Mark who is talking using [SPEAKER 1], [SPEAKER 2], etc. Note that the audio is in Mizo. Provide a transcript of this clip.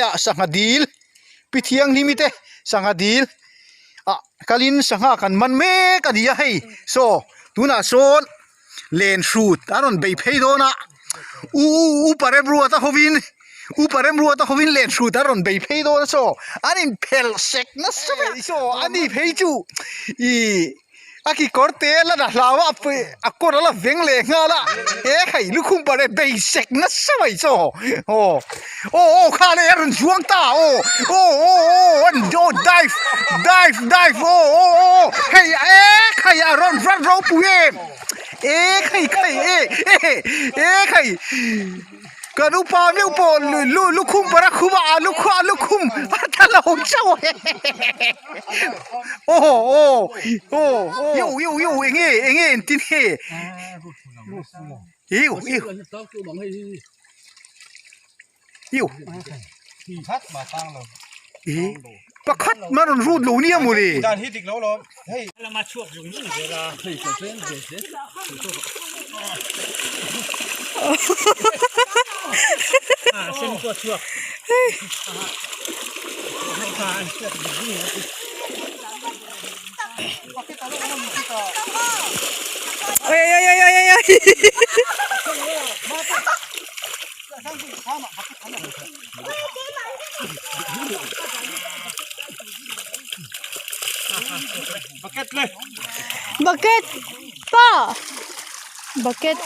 [SPEAKER 1] Ah sangha dil pi thianghlim te sangha dil ah kalin sangha kan man mek a ni a hei saw tunah sawn len hrut a rawn bei phei dawn a u u u paremruata hovin u paremruata hovin len hrut a rawn bei phei dawn a saw an in phelh sek nasa mai saw ani phei chu ih. A kekawr te a la na hlau a a kawr a la veng leh nghal a he khai lukhum pare bei sek nasa mai chaw aw aw aw kha le a rawn zuang ta aw aw aw aw an aw dive dive dive aw aw aw hei e khai a rawn rat ropui em e khai khai e e khai. Kan upa meuh pawh lu lukhum para khum a a lukhum a lukhum a tla lo chauh aw aw aw aw io io eng nge eng nge engtin nge io io io ih pakhat mah rawn rut lo nia mawle.
[SPEAKER 2] Oi oi oi oi oi oi. Bucket pa bucket.